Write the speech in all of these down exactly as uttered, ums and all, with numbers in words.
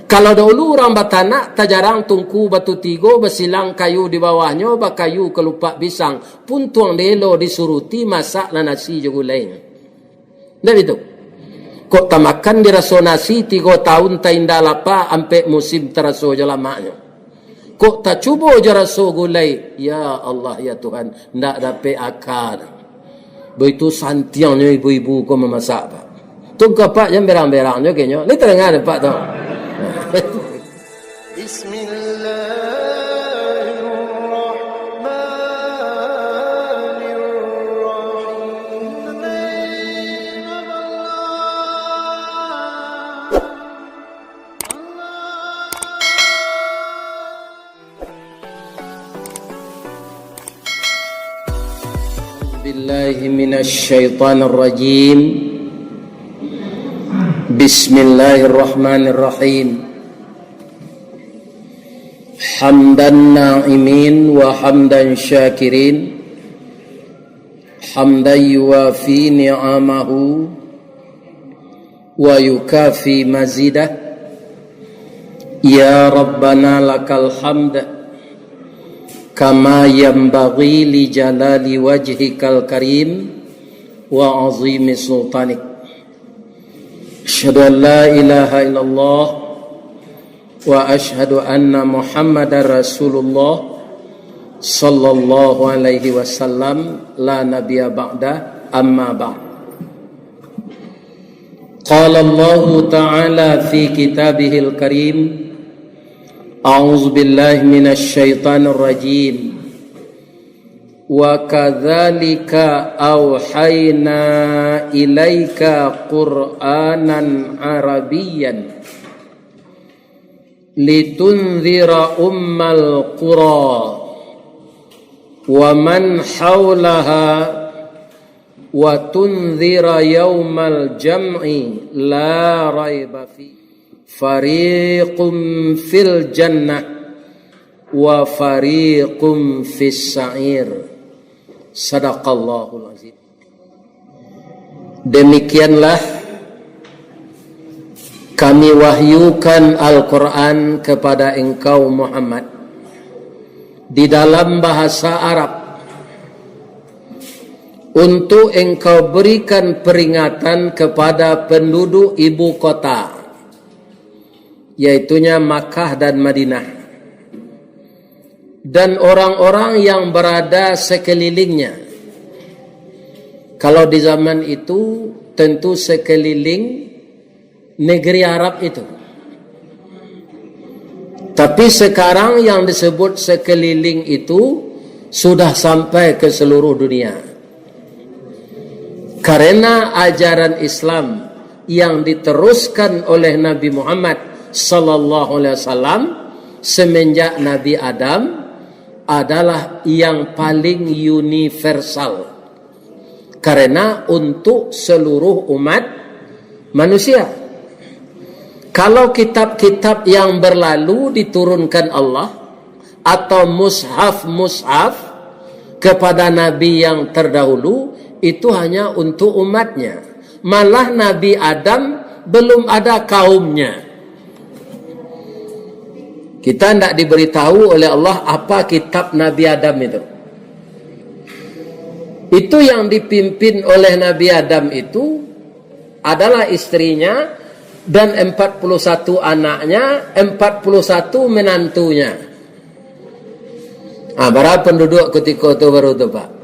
Kalau dahulu urang batanak, tajarang tungku batu tigo, basilang kayu di bawahnyo, bakayu kalupak pisang, puntuang delo disuruti, masaklah nasi jo gulai. Ndak itu? Kok tamakan diraso nasi, tigo taun tainda lapa, ampek musim taraso jo lamaknyo. Kok tacubo jo raso gulai, ya Allah, ya Tuhan, ndak dapek aka. Baitu santiangnyo ibu-ibu ko mamasak, Pak. Tungkapak jan berang-berangnyo kenyo. Ni tadanga dek Pak tu. Bismillahirrahmanirrahim. Billahi minasy syaithanir rajim. Bismillahirrahmanirrahim. Hamdan na'imin wa hamdan syakirin. Hamdan yuwafi ni'amahu wa yukafi mazidah. Ya Rabbana lakal hamd, kama yanbaghi li jalali wajhikal karim wa azimi sultanik. Asyhadu an la ilaha illallah wa asyhadu anna Muhammadar Rasulullah sallallahu alaihi wasallam, la nabiyya ba'da, amma ba'd. Qala Allahu ta'ala fi kitabihil karim, a'udzu billahi minasy syaithanir rajim. Wa kadzalika auhayna ilaika Qur'anan Arabiyyan litundzira ummal qura wa man haulaha wa tundzira yaumal jam'i la raiba fi. Fariqum fil jannah wa fariqum fis sa'ir. Sadaqallahul azim. Demikianlah Kami wahyukan Al-Quran kepada engkau, Muhammad, di dalam bahasa Arab, untuk engkau berikan peringatan kepada penduduk ibu kota, yaitunya Makkah dan Madinah, dan orang-orang yang berada sekelilingnya. Kalau di zaman itu, tentu sekeliling negeri Arab itu. Tapi sekarang yang disebut sekeliling itu sudah sampai ke seluruh dunia. Karena ajaran Islam yang diteruskan oleh Nabi Muhammad sallallahu alaihi wasallam semenjak Nabi Adam adalah yang paling universal, karena untuk seluruh umat manusia. Kalau kitab-kitab yang berlalu diturunkan Allah, atau mushaf-mushaf kepada nabi yang terdahulu, itu hanya untuk umatnya. Malah Nabi Adam belum ada kaumnya. Kita ndak diberitahu oleh Allah apa kitab Nabi Adam itu. Itu yang dipimpin oleh Nabi Adam itu adalah istrinya dan empat puluh satu anaknya, empat puluh satu menantunya. Ah, bara penduduk kutiko tu baru tu, Pak?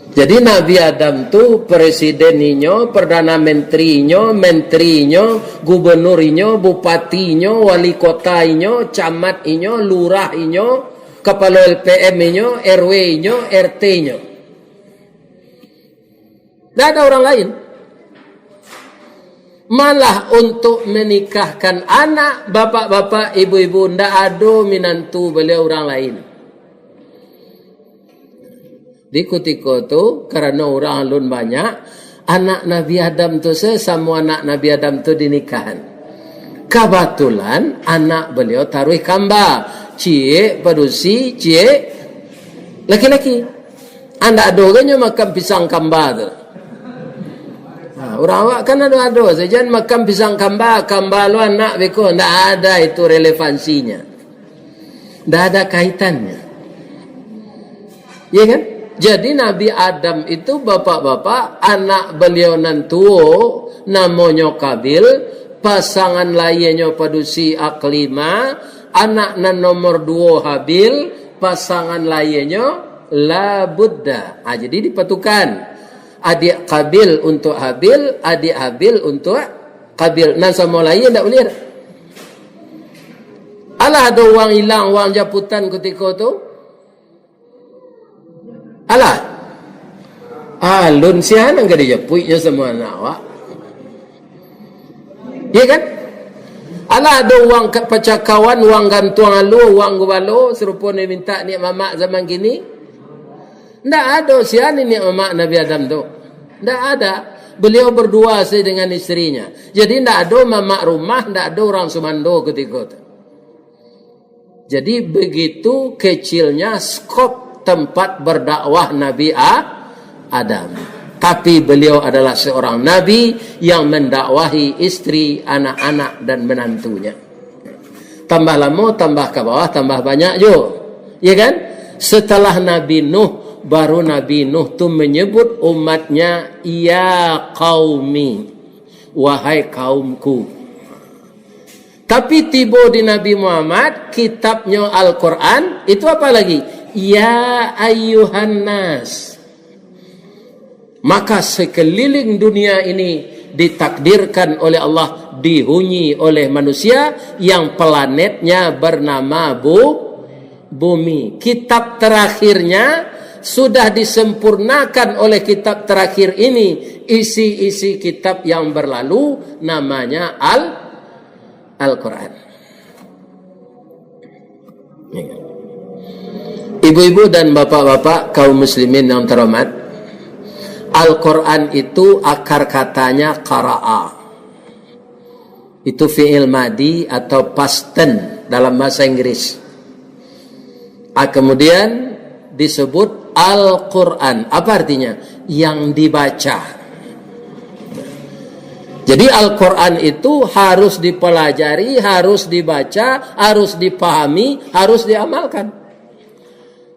Jadi, Nabi Adam tu presiden inyo, perdana menteri inyo, menteri inyo, gubernur inyo, bupati inyo, wali kota inyo, camat inyo, lurah inyo, kapalo L P M inyo, R W inyo, R T inyo. Ndak ada orang lain. Malah untuk menikahkan anak, bapak-bapak, ibu-ibu, ndak ado minantu baliau urang lain. Di kutiko tu, karano urang alun banyak, anak Nabi Adam tu sasamo anak Nabi Adam tu dinikahan. Kabatulan, anak baliau taruih kamba, ciek padusi, ciek laki-laki. Andak ado gannyo makan pisang kamba tu. Ha, Urang awak kan ado-ado sajo, makan pisang kamba, kamba lo anak beko, ndak ada itu relevansinya. Ndak ada kaitannya. Ya kan? Jadi Nabi Adam itu, bapak-bapak, anak beliau nan tuo namonyo Kabil, pasangan lahianyo padusi Aklima, anak nan nomor duo Habil, pasangan lahianyo Labudda. Ah, jadi dipatukan. Adiak Kabil untuk Habil, adiak Habil untuk Kabil. Nan samo lahia ndak buliah. Alah ado urang ilang, urang japutan kutiko tu. Alah. Alun sia nan ka dijapuiknyo samo anak awak. Iya kan? Alah ado urang ka-, pacakawan, urang gantuang alu, urang gubalo, sarupo nan mintak niak mamak zaman kini. Ndak ado sia niniak mamak Nabi Adam tu. Ndak ada. Beliau berdua saja dengan istrinya. Jadi ndak ado mamak rumah, ndak ado urang sumando kutiko tu. Jadi begitu kecilnya skop tempat berdakwah Nabi A-, Adam. Tapi beliau adalah seorang nabi yang mendakwahi istri, anak-anak, dan menantunya. Tambah lamo, tambah ka bawah, tambah banyak jo. Ya kan? Setelah Nabi Nuh, baru Nabi Nuh tu menyebut umatnya, "Ya qaumi, wahai kaumku." Tapi tibo di Nabi Muhammad, kitabnyo Al-Quran, itu apa lagi? "Ya ayyuhan nas." Maka sekeliling dunia ini ditakdirkan oleh Allah, dihuni oleh manusia yang planetnya bernama bu-, bumi. Kitab terakhirnya sudah disempurnakan oleh kitab terakhir ini, isi-isi kitab yang berlalu namanya Al-, Al-Quran. Ibu-ibu dan bapak-bapak, kaum muslimin yang terhormat, Al-Quran itu akar katanya qara'a. Itu fi'il madi atau past tense dalam bahasa Inggris. Ah, kemudian disebut Al-Quran. Apa artinya? Yang dibaca. Jadi Al-Quran itu harus dipelajari, harus dibaca, harus dipahami, harus diamalkan.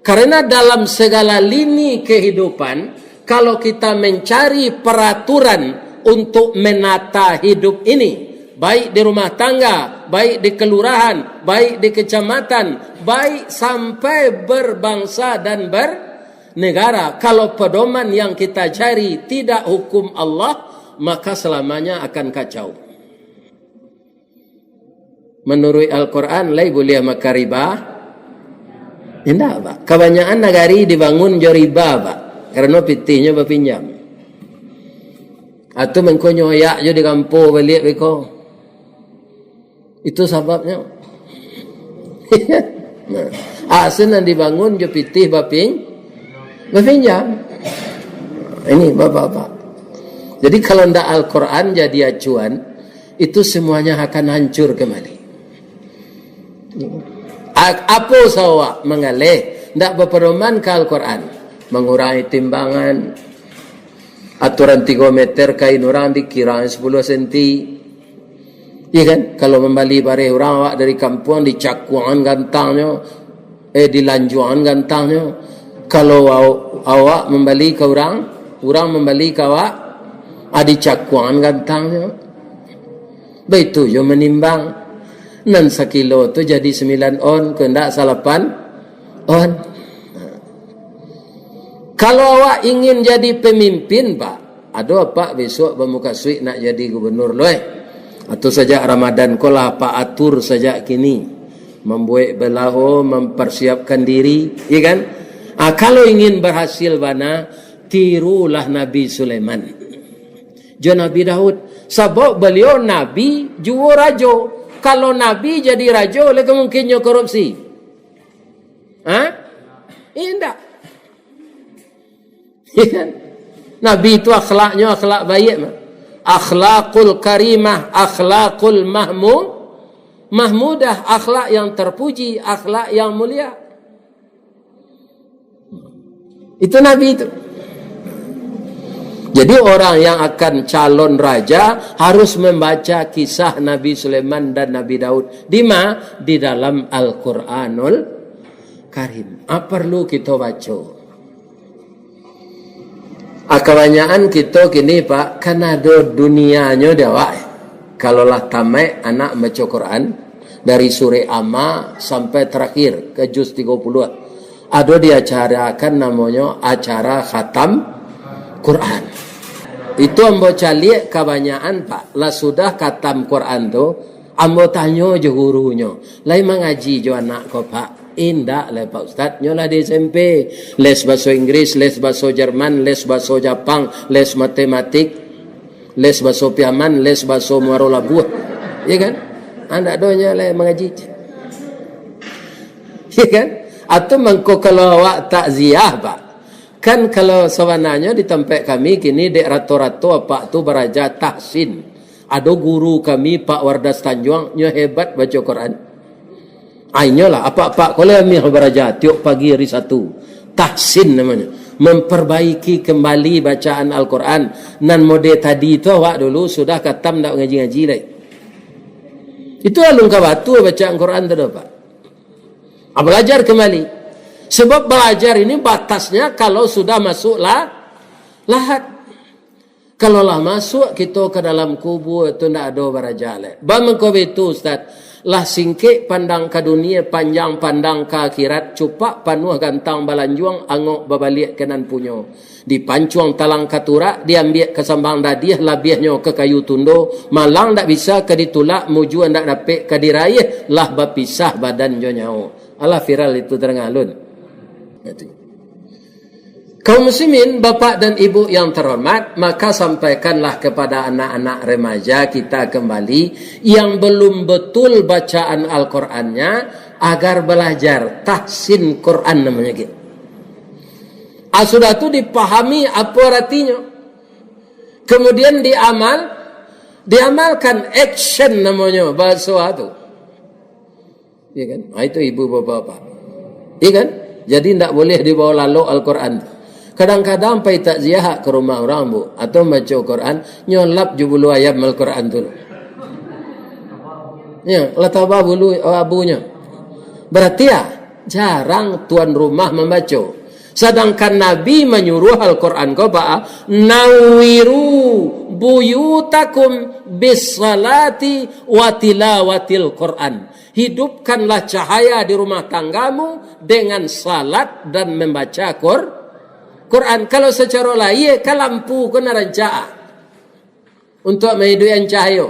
Karena dalam segala lini kehidupan, kalau kita mencari peraturan untuk menata hidup ini, baik di rumah tangga, baik di kelurahan, baik di kecamatan, baik sampai berbangsa dan bernegara, kalau pedoman yang kita cari tidak hukum Allah, maka selamanya akan kacau. Manuruik Al-Quran, lai buliah makan riba? Indak, Pak. Kabanyakan nagari dibangun jo riba, Pak. Karano pitihnyo bapinjam. Atau mangkonyo ayak jo dirampo baliak beko. Itu sababnyo. Nah, asin nan dibangun jo pitih bapin-, bapinjam. Ini, Bapak-bapak. Jadi, kalau ndak Al-Quran jadi acuan, itu semuanya akan hancur kembali. A-, apo sawak manggaleh, ndak bapadoman ka Al-Quran, mangurangi timbangan, aturan tigo meter kain urang dikirang sepuluh senti. Iya kan? Kalau mambali bareh urang, awak dari kampuang, dicakuangan gantangnyo, eh, dilanjuangan gantangnyo. Kalau aw-, awak mambali ka urang, urang mambali ka awak, ah, dicakuangan gantangnyo. Baitu jo manimbang. Nan sakilo tu jadi sambilan on, ko ndak salapan on. Kalau awak ingin jadi pemimpin, Pak, ado apak besok bamukasuik nak jadi gubernur lo, eh? Atau sajak Ramadan ko lah apak atur sajak kini, mambuek balaho, mamparsiapkan diri, iya kan? Ah, kalau ingin barhasil bana, tirulah Nabi Sulaiman jo Nabi Daud. Sabab baliau nabi juo rajo. Kalau nabi jadi rajo, lai ka mungkin nyo korupsi? Ha? Indak. Iya kan? Nabi itu akhlaknyo akhlak baiak, mah. Akhlakul karimah, akhlakul mahmu-, mahmudah, akhlak yang terpuji, akhlak yang mulia. Itu Nabi itu. Jadi, orang yang akan calon raja harus membaca kisah Nabi Sulaiman dan Nabi Daud. Di ma? Di dalam Al-Quranul Karim. Ah, perlu kito baco. Ah, kabanyakan kito kini, Pak, kan ado dunianyo di awak. Kalau lah tamaik anak baco Quran, dari surah Amma sampai terakhir ke juz tigo puluah, ado diacarakan namonyo acara khatam Quran. Itu ambo caliak kabanyakan, Pak, lah sudah khatam Quran tu, ambo tanyo jo gurunyo, "Lai mangaji jo anak ko, Pak?" "Indak lai, Pak Ustaz, nyo lah di S M P, les baso Inggris, les baso Jerman, les baso Japang, les matematik, les baso Piaman, les baso Muaro Labuah." Ya kan? Andak do nyo lai mangaji. Ya kan? Atau mangko kalau awak takziah, Pak. Kan kalau sabananyo di tampek kami kini dek rato-rato apak tu baraja tahsin. Ado guru kami, Pak Wardas Tanjuang, nyo hebat baco Quran. Ah, inyolah, apak-apak ko lah amiah baraja tiok pagi ari Satu. Tahsin namonyo. Memperbaiki kembali bacaan Al-Quran. Nan mode tadi tu awak dulu sudah khatam ndak ngaji-ngaji lai. Itu alun ka batua bacaan Quran tu doh, Pak. Ah, belajar kembali. Sebab belajar ini batasnya kalau sudah masuk la-, lahat. Kalau lah masuk kito ka dalam kubua tu, ndak ado baraja lai. Baa mangko baitu, Ustaz? Lah singkek pandang ka dunia, panjang pandang ka akhirat, cupak panuah gantang balanjuang, angok babaliak ka nan punyo. Dipancuang talang ka turak, diambiak ka sambang dadiah, labiahnyo ka kayu tundo, malang ndak bisa ka ditulak, mujua ndak dapek ka diraiah, lah bapisah badan jo nyawo. Alah viral itu, tarang alun. Kaum muslimin, bapak dan ibu yang terhormat, maka sampaikanlah kepada anak-anak remaja kita kembali yang belum betul bacaan Al-Qurannya, agar belajar tahsin Quran namanya gitu. Ah, sudah tu dipahami apa artinya. Kemudian diamal, diamalkan, action namanya bahasa tu. Ya kan? Ah, itu ibu bapak-bapak. Ya kan? Jadi ndak boleh dibawa lalok Al-Quran tu. Kadang-kadang pai takziah ka rumah urang, Bu, atau baco Quran, nyolap jo bulu ayam Al-Quran tu. Ya, lah tabah bulu abunyo. Berarti ya, jarang tuan rumah mambaco. Sadangkan Nabi manyuruah Al-Quran ko baa, "Nawwiru buyutakum bis salati wa tilawatil Quran." Hidupkanlah cahaya di rumah tanggamu dengan salat dan membaca Qur-, Quran. Kalau sacaro lahia, ka lampu ko nan rancak untuak maiduikan cahayo.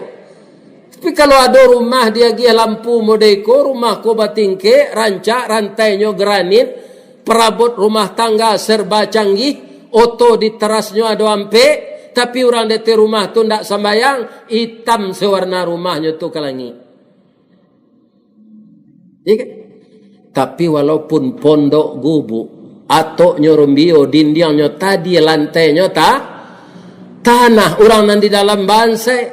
Tapi kalau ado rumah diagiah lampu model iko, rumah ko batingkek, rancak, rantainyo granit, parabot rumah tangga serba canggih, oto di terasnyo ado ampek, tapi urang di ateh rumah tu ndak sambayang, itam sawarna rumahnyo tu ka langik. Iya kan? Tapi walaupun pondok gubuk, atoknyo rumbio, dindiangnyo tadi, lantainyo ta-, tanah, urang nan di dalam bansaik,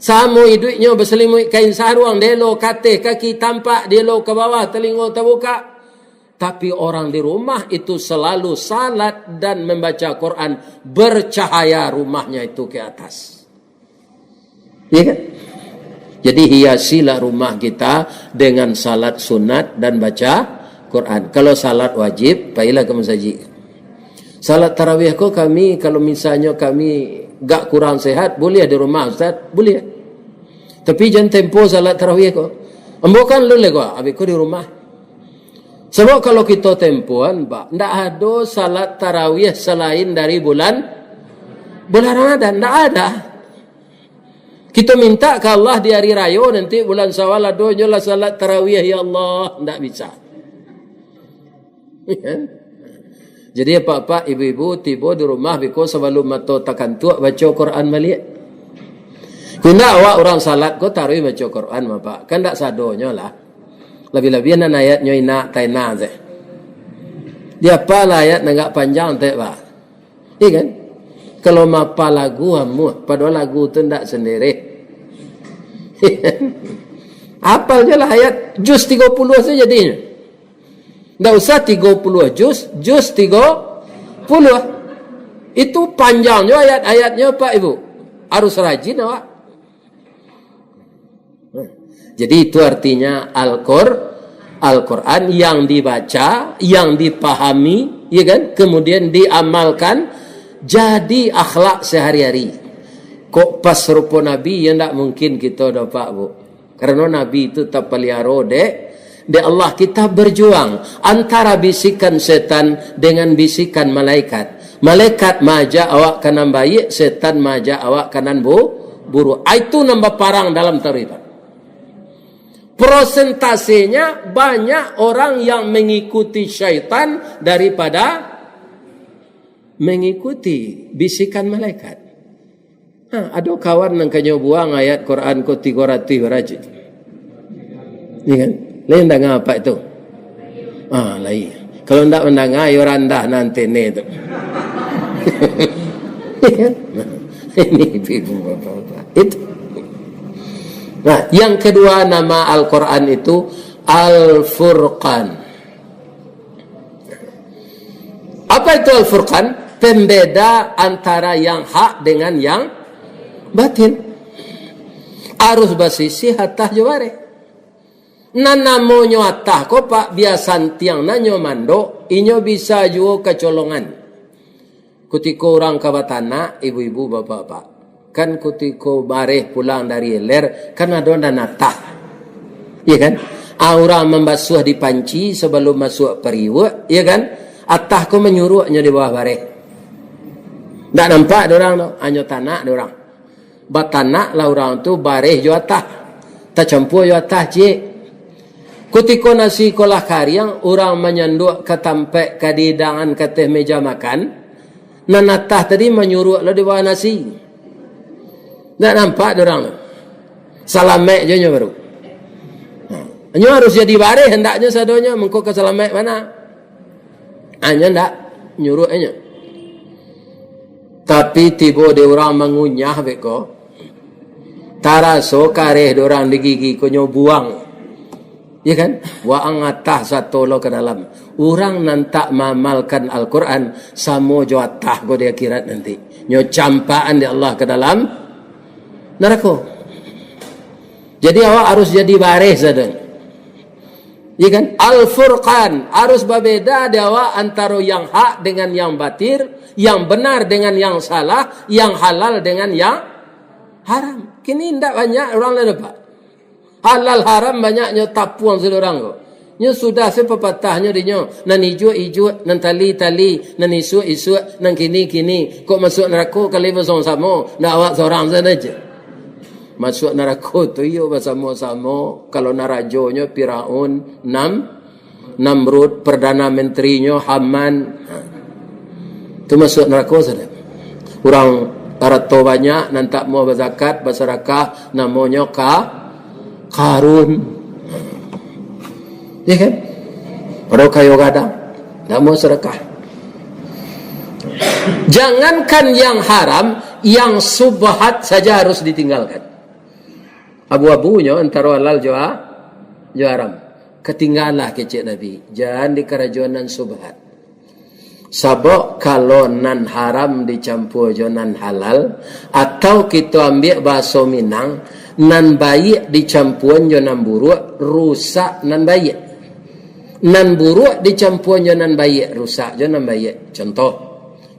samo iduiknyo basalimuik kain saruang, dielo ka ateh kaki tampak, dielo ka bawah talingo tabukak. Tapi orang di rumah itu selalu salat dan membaca Quran, bercahaya rumahnya itu ke atas. Iya kan? Jadi, hiasilah rumah kita dengan salat sunat dan baca Quran. Kalau salat wajib, pailah ka masajid. Salat tarawih ko kami, kalau misalnyo kami gak kurang sehat, buliah di rumah, Ustaz? Buliah. Tapi jan tempo salat tarawih ko. Ambo kan alun lai ko, abih ko di rumah. Sabab kalau kito tempoan, Pak, ndak ado salat tarawih salain dari bulan, bulan Ramadan, ndak ada. Kito minta ka Allah di hari rayo nanti bulan Syawal, adonyo lah salat tarawih, ya Allah, ndak bisa. Jadi, apak-apak, ibu-ibu, tibo di rumah biko sabalum mato takantuak, baco Quran baliak. Kok indak, awak urang salat ko taruih baco Quran, Bapak. Kan ndak sadonyo lah. Labiah-labiah nan ayatnyo inak taina se. Diapal ayat nan agak panjang tek, Pak. Iya kan? Kalau maapal lagu amuah, padahal lagu tu ndak sendiri. Apal je lah ayat juz tigo puluah tu jadinyo. Ndak usah tigo puluah juz, juz tigo puluah. Itu panjang jo ayat-ayatnyo, Pak Ibu. Harus rajin awak. Jadi itu artinya Al-Qur-, Al-Quran yang dibaca, yang dipahami, ya kan? Kemudian diamalkan, jadi akhlak sehari-hari. Kok pas rupo Nabi, ya ndak mungkin kito doh, Pak, Bu. Karena Nabi itu tapaliaro dek, dek Allah. Kita berjuang antara bisikan setan dengan bisikan malaikat. Malaikat maajak awak ka nan baiak, setan maajak awak ka nan bu-, buruak. Ah, itu nan baparang dalam taruih, Pak. Prosentasenya banyak orang yang mengikuti syaitan daripada mengikuti bisikan malaikat. Ha, ado kawan nan kanyo buang ayat Quran ko tigo ratuih baraja. Iya kan? Lain danga apa itu? Ah, lain. Kalau ndak mandanga, yo randah nan antene tu. Iya kan? Ini ibu bapak-bapak. Itu. Nah, yang kedua nama Al-Quran itu Al-Furqan. Apa itu Al-Furqan? Pembeda antara yang hak dengan yang batil. Arus basisih atah jo bareh. Nan namonyo atah ko, Pak, bia santiang nan nyo mandok, inyo bisa juo kacolongan. Kutiko urang ka batanak, ibu-ibu, bapak-bapak, kan kutiko bareh pulang dari ilir, kan ado nan atah. Iya kan? Ah, urang mambasuah di panci sabalum masuak pariuak, iya kan? Atah ko manyuruaknyo di bawah bareh. Ndak nampak dek urang tu, hanyo tanak dek urang. Batanaklah urang tu bareh jo atah, tacampua jo atah ciek. Kutiko nasi ko lah kariang, urang manyanduak ka tampek ka dihidangan ka ateh meja makan, nan atah tadi manyuruak lo di bawah nasi. Ndak nampak dek urang tu. Salamaik jo nyo baru. Ha. Nyo harus jadi bareh handaknyo sadonyo, mangko ka salamaik bana. Hanyo ndak nyuruak inyo. Tapi tibo dek urang mangunyah beko, taraso kareh dek urang di gigi ko nyo buang. Ya kan? Waang atah sato lo ka dalam. Urang nan tak maamalkan Al-Quran, samo jo atah ko di akhirat nanti. Nyo campakan dek Allah ka dalam narako. Jadi awak harus jadi bareh sadonyo. Ya kan? Al-Furqan, harus babeda di awak antaro yang hak dengan yang batil, yang benar dengan yang salah, yang halal dengan yang haram. Kini indak banyak urang lai dapat. Halal haram banyak nyo tapuang sadonyo ko. Nyo sudah se papatahnyo dinyo, nan ijuak-ijuak, nan tali-tali, nan isuak-isuak, nan kini-kini. Kok masuak narako kali basamo-samo, ndak awak sorang sajo. Masuak narako tu iyo basamo-samo, kalau narajonyo Firaun, Nam-, Namrud, Perdana Menterinyo Haman. Ha. Tu masuak narako sajo. Urang arato banyak, nan tak mau bazakat, basadakah, namonyo ka-, Karun. Ya kan? Ado kayo gadang, tak mau sadakah. Jangankan yang haram, yang subhat saja harus ditinggalkan. Abu-abunyo antaro halal jo ha-, jo haram. Katinggalah kecek Nabi, jan dikarajoan nan subhat. Sabab kalau nan haram dicampua jo nan halal, atau kito ambiak bahaso Minang, nan baiak dicampuan jo nan buruak, rusak nan baiak. Nan buruak dicampuan jo nan baiak, rusak jo nan baiak. Contoh,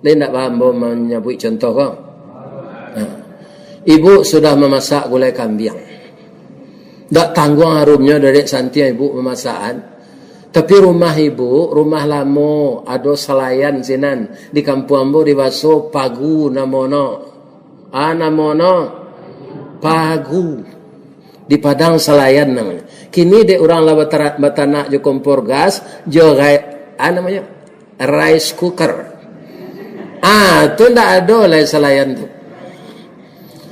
lai ndak paham ambo manyabuik contoh ko? Nah, ibu sudah mamasak gulai kambiang. Ndak tangguang harumnyo dari santiang ibu mamasakan. Tapi rumah ibu, rumah lamo, ado salayan sinan. Di kampuang ambo dibaso pagu namono. Ah, namono pagu. Di Padang salayan namonyo. Kini dek urang lah batara-, batanak jo kompor gas, jo gai-, ah, namonyo rice cooker. Ah, tu ndak ado lai salayan tu.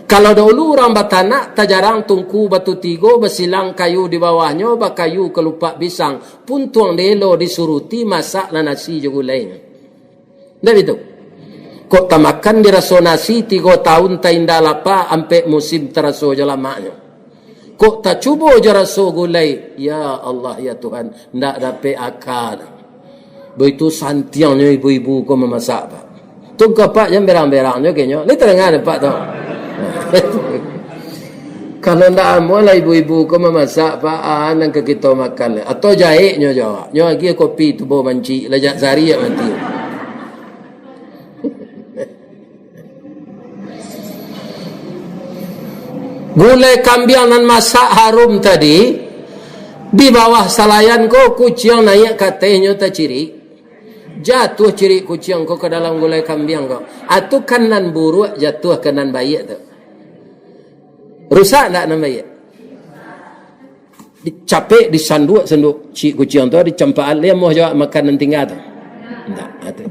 Kalau dahulu urang batanak, tajarang tungku batu tigo, basilang kayu di bawahnyo, bakayu kalupak pisang, puntuang dilo disuruti, masaklah nasi jo gulai. Ndak bitu? Kok tamakan diraso nasi, tigo taun tainda lapa, ampek musim taraso jo lamaknyo. Kok tacubo jo raso gulai, ya Allah, ya Tuhan, ndak dapek aka. Baitu santiangnyo ibu-ibu ko mamasak, Pak. Tu ka Pak jan berang-berang jo kenyo. Lai tadanga dek Pak tu. Kalau ndak amuah lah ibu-ibu ko mamasak, Pak, ah, nan ka kito makan. Atau jaiknyo jo awak. Nyo agiah kopi tubo mancik, lah jak sari jak mati. Gulai kambiang nan masak harum tadi, di bawah salayan ko kuciang naiak ka atehnyo tacirik. Jatuah cirik kuciang ko ka dalam gulai kambiang ko. Atu kan nan buruak jatuah ka nan baiak tu. Rusak ndak nan baiak? Dicapek, disanduak-sanduak cirik kuciang tu, dicampakan, lai amuah jo awak makan nan tingga tu. Ndak, atu.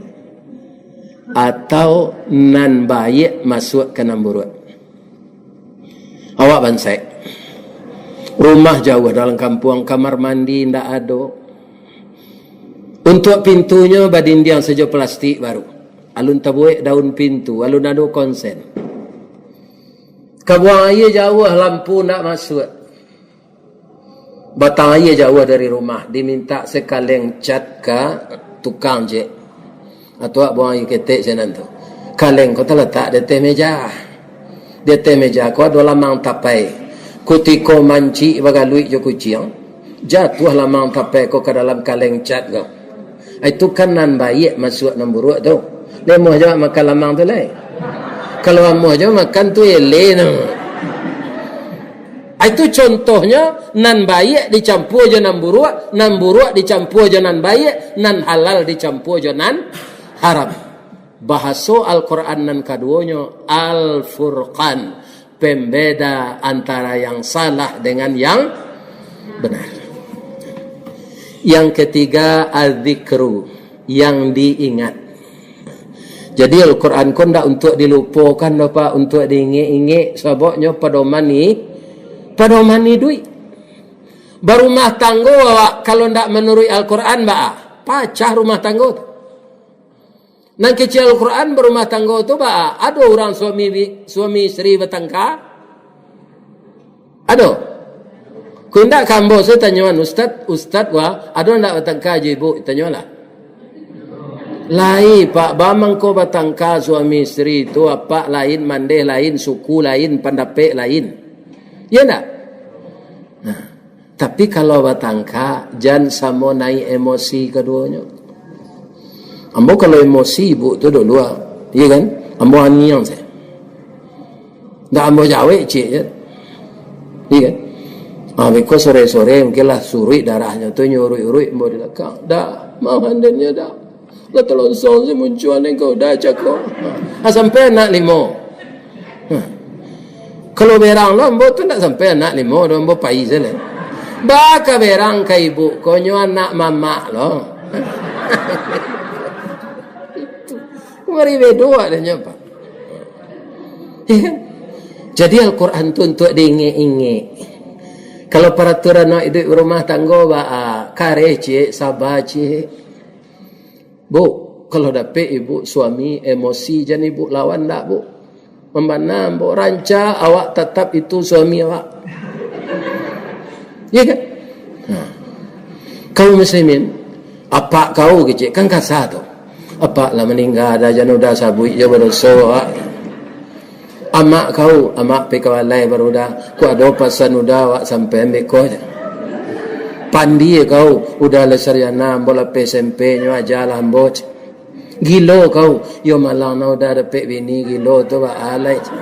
Atau nan baiak masuak ka nan buruak. Awak bansaik. Rumah jauah dalam kampuang, kamar mandi ndak ado. Untuak pintunyo badindiang sajo plastik baru. Alun tabuek daun pintu, alun ado konsen. Ka buang aia jauah, lampu ndak masuak. Batang aia jauah dari rumah, dimintak sakaleng cat ka tukang ciek. Atu awak buang aia ketek sinan tu. Kaleng ko talatak di ateh meja. Di ateh meja ko ado lamang tapai. Kutiko mancik bagaluik jo kuciang, jatuah lamang tapai ko ka dalam kaleng cat ko. Itu kan nan baiak masuak nan buruak tu. Lai amuah jo awak makan lamang tu lai. Kalau amuah jo awak makan tu eleh tu. Itu contohnyo, nan baiak dicampua jo nan buruak, nan buruak dicampua jo nan baiak, nan halal dicampua jo nan haram. Bahaso Al-Quran nan kaduonyo, Al-Furqan, pembeda antara yang salah dengan yang benar. Yang ketiga, Az-Zikru, yang diingat. Jadi Al-Quran ko ndak untuak dilupokan doh, Pak, untuak diingek-ingek, sababnyo padoman i-, padoman iduik. Barumah tanggo awak, kalau ndak manuruik Al-Quran, baa? Pacah rumah tanggo tu. Nan kecek Al-Quran barumah tanggo tu, baa? Ado urang suami bi-, suami isteri batangka? Ado? Kok indak ka ambo se tanyoan, Ustad, Ustad, wah, ado ndak batangka jo ibu? Tanyolah. Lai, Pak, ba mangko batangka suami isteri tu, apak lain, mandeh lain, suku lain, pandapek lain. Iyo ndak? Nah, tapi kalau batangka, jan samo naik emosi kaduonyo. Ambo kalau emosi, ibu tu dulu, ah. Iyo kan? Ambo aniang se. Ndak ambo jawek ciek je. Iyo kan? Ah, beko sore-sore mungkin lah suruik darahnyo tu, nyo uruik-uruik ambo di balakang. Dah, mah mandinyo dah. Lah talonsong se muncuan engkau dah cako. Ah, sampai anak limo. Hah. Kalau berang lo ambo tu ndak sampai anak limo doh, ambo pai se lai. Baa ka berang ka ibu ko, nyo anak mamak lo. Mari bedo adonyo, Pak. Iyo kan? Jadi Al-Quran tu untuak diingek-ingek. Kalau paraturan awak iduik rumah tanggo, baa, kareh ciek, saba ciek. Bu, kalau dapek ibu suami emosi, jan ibu lawan ndak, Bu? Mambana ambo, rancak awak tatap itu suami awak. Iyo kan? Nah. Kaum muslimin, apak kau kecek kan kasa tu. Apak lah maningga dah, jan udah sabuik jo badoso awak. Amak kau, amak pai ka balai baru dah, kok ado pasan udah awak sampai ambek ko je. Pandie kau, udah lah sarjana, ambo lah pai S M P nyo aja lah ambo je. Gilo kau, yo malang nah udah dapek bini, gilo tu baa lai je.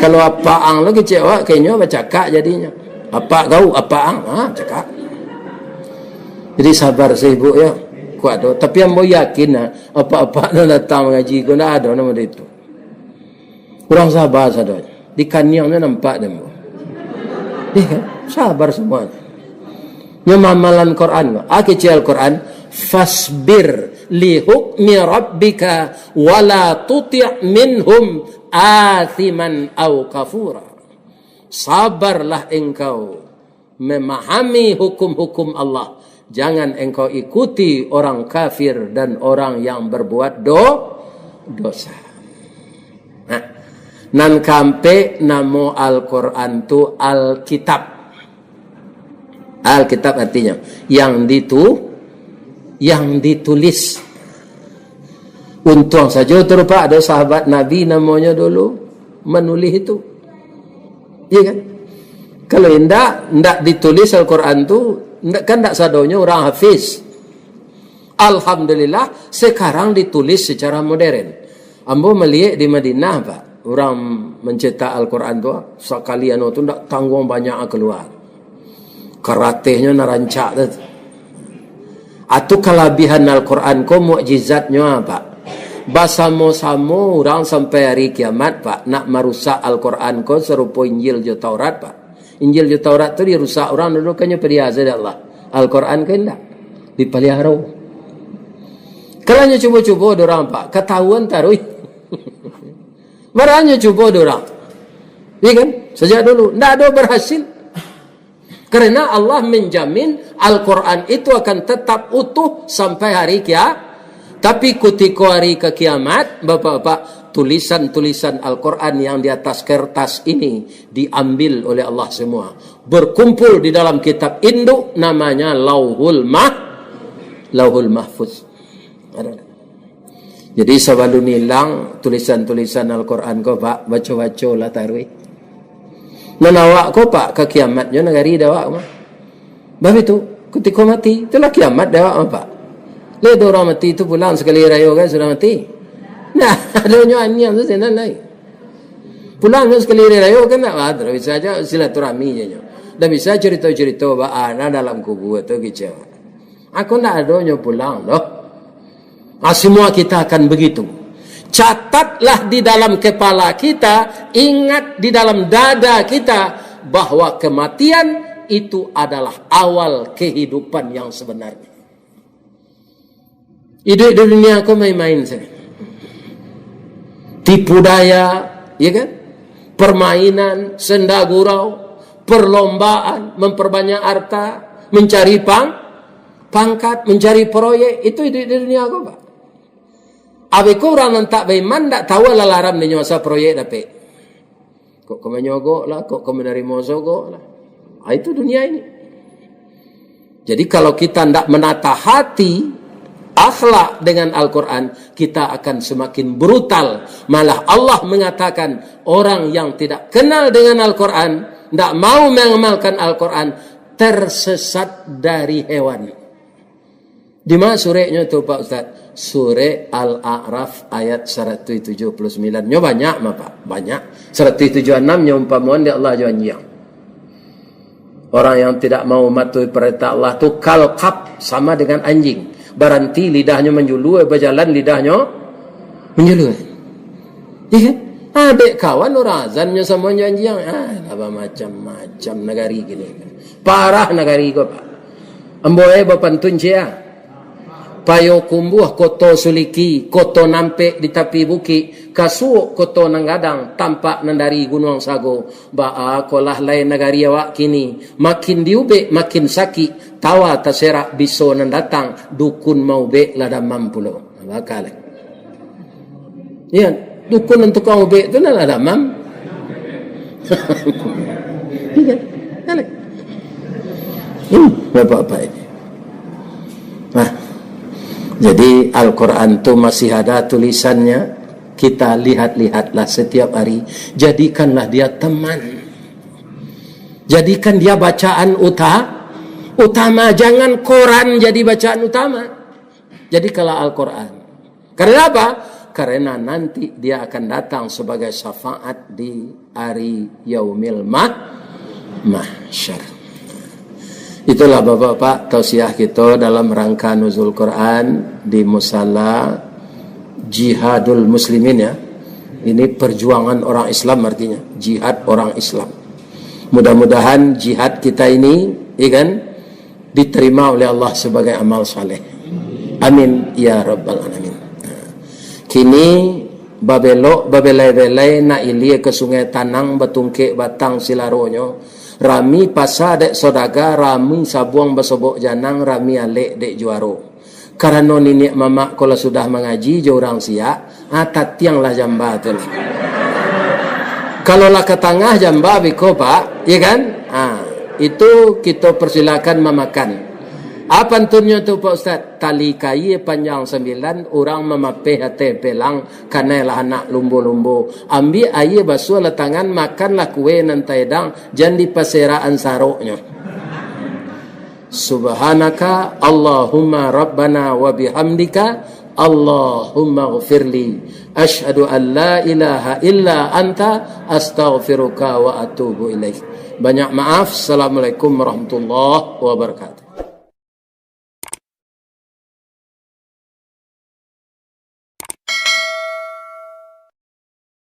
Kalau apak ang lo kecek awak, kenyo bacakak jadinyo. Apak kau, apak ang, ha, cakak. Jadi sabar se ibu yo. Kuat tu. Tapi ambo yakin nah, apak-apak nan datang mangaji ko ndak ado namo itu. Urang sabar sadonyo. Di kaniang nyo nampak dek ambo. Iyo kan? Sabar samua. Nyo mamalan Quran ko. Ah, kecek Al-Quran, "Fasbir li hukmi rabbika wa la tuti' minhum athiman au kafura." Sabarlah engkau memahami hukum-hukum Allah. Jangan engkau ikuti orang kafir dan orang yang berbuat do-, dosa. Nah, nan kaampek, namo Al-Quran tu Alkitab. Alkitab artinyo yang ditu-, yang ditulis. Untuang sajo tu, Pak, ado sahabat Nabi namonyo dulu manulih itu. Iya kan? Kalau indak, indak ditulis Al-Quran tu, indak, kan indak sadonyo urang hafiz. Alhamdulillah, sekarang ditulis secara modern. Ambo maliek di Madinah, Pak, urang mencetak Al-Quran tu, sakali anu tu ndak tangguang banyak kalua. Karatehnyo nan rancak tu. Atu kalabiahan Al-Quran ko, mukjizatnyo, Pak. Basamo-samo urang sampai hari kiamat, Pak, nak marusak Al-Quran ko sarupo Injil jo Taurat, Pak. Injil jo Taurat tu dirusak urang dulu, kan nyo padiaza dek Allah. Al-Quran kan indak. Dipaliaro. Kalau nyo cubo-cubo dek urang, Pak, katahuan taruih. Barang nyo cubo dek urang. Iya kan? Sejak dulu. Ndak ado berhasil. Karena Allah menjamin Al-Quran itu akan tetap utuh sampai hari kia-, tapi kutiko hari ka kiamat, Bapak-bapak, tulisan-tulisan Al-Quran yang di atas kertas ini diambil oleh Allah semua. Berkumpul di dalam kitab induk namanya Lauhul Mah-, Lauhul Mahfuz. Jadi sabalun ilang tulisan-tulisan Al-Quran ko, Pak, baco-baco lah taruih. Nan awak ko, Pak, ka kiamatnyo nagari dek awak mah. Bab itu, kutiko mati, itulah kiamat dek awak mah, Pak. Lai ado urang mati tu pulang sakali rayo kan sudah mati. Nah, adonyo aniang tu sinan lai. Pulang tu sakali rayo kan nak, wah, tidak bisa aja silaturahmi je nyo. Tidak bisa cerita-cerita ba-, ah, nah, dalam kubur tu kicau. Aku ndak adonyo pulang doh. Ah, semua kita akan begitu. Catatlah di dalam kepala kita, ingat di dalam dada kita, bahwa kematian itu adalah awal kehidupan yang sebenarnya. Iduik di dunia ko main-main saja. Tipu daya, ya kan? Permainan, senda gurau, perlombaan, memperbanyak harta, mencari pang-, pangkat, mencari proyek, itu iduik di dunia ko, Pak. Abih ko urang nan tak baiman, ndak tahu lah laram dinyo asa proyek dapek. Kok ka manyogok lah, kok ka manarimo sogok lah. Ah, itu dunia ini. Jadi, kalau kita ndak menata hati, akhlak dengan Al-Quran, kita akan semakin brutal. Malah Allah mengatakan, orang yang tidak kenal dengan Al-Quran, ndak mau mengamalkan Al-Quran, tersesat dari hewan. Di ma sureknyo tu, Pak Ustaz? Surek Al-A'raf ayat saratuih tujuah puluah sambilan. Nyo banyak mah, Pak. Banyak. Saratuih tujuah anam nyo umpamoan dek Allah jo anjiang. Orang yang tidak mau matuhi perintah Allah tu kalkap, sama dengan anjing. Baranti lidahnyo manjulua, bajalan lidahnyo manjulua. Iya kan? Ah, dek kawan urang azan nyo samo jo anjiang. Ah, lah bamacam-macam nagari kini. Parah nagari ko, Pak. Ambo e bapantun cia. Payokumbuah, Koto Suliki, Koto Nampek di tapi bukik, Kasuok, Koto Nan Gadang, tampak nan dari Gunuang Sago. Baa kolah lai nagari awak kini, makin diubek, makin sakik, tawa taserak biso nan datang, dukun maubek lah damam pulo. Baka lai. Iya, dukun nan tukang ubek tu lah damam. Iya, kan? Hmm, bapak-bapak ini. Nah, jadi Al-Quran tu masih ada tulisannya. Kita lihat-lihatlah setiap hari. Jadikanlah dia teman. Jadikan dia bacaan uta-, utama. Jangan koran jadi bacaan utama. Jadikanlah Al-Quran. Karena apa? Karena nanti dia akan datang sebagai syafaat di hari Yaumil Mah-, Mahsyar. Itulah, Bapak-bapak, tausiah kita dalam rangka Nuzul Quran di Musala Jihadul Muslimin, ya. Ini perjuangan orang Islam, artinya jihad orang Islam. Mudah-mudahan jihad kita ini, ya kan, diterima oleh Allah sebagai amal saleh. Amin ya rabbal alamin. Kini babelok, babelai-belai, nak ilia ka Sungai Tanang, batungkek batang silaronyo. Rami pasa dek sodaga, rami sabuang basobok janang, rami alek dek juaro. Karano niniak mamak ko lah sudah mangaji jo urang siak, ah, tatianglah jamba tu lah. Kalau lah ka tangah jamba biko, Pak, ya kan? Ah, itu kito persilakan mamakan. Apa pantunnyo tu, Pak Ustaz? Tali kaia panjang sambilan, urang mamapeh ateh pelang, kanai lah anak lumbo-lumbo. Ambiak aia, basuahlah tangan, makanlah kue nan taedang, jan dipaserakan saroknyo. Subhanaka Allahumma Rabbana wa bihamdika, Allahumma ghfirli. Asyhadu an la ilaha illa anta, astaghfiruka wa atubu ilaik. Banyak maaf. Assalamualaikum warahmatullahi wabarakatuh.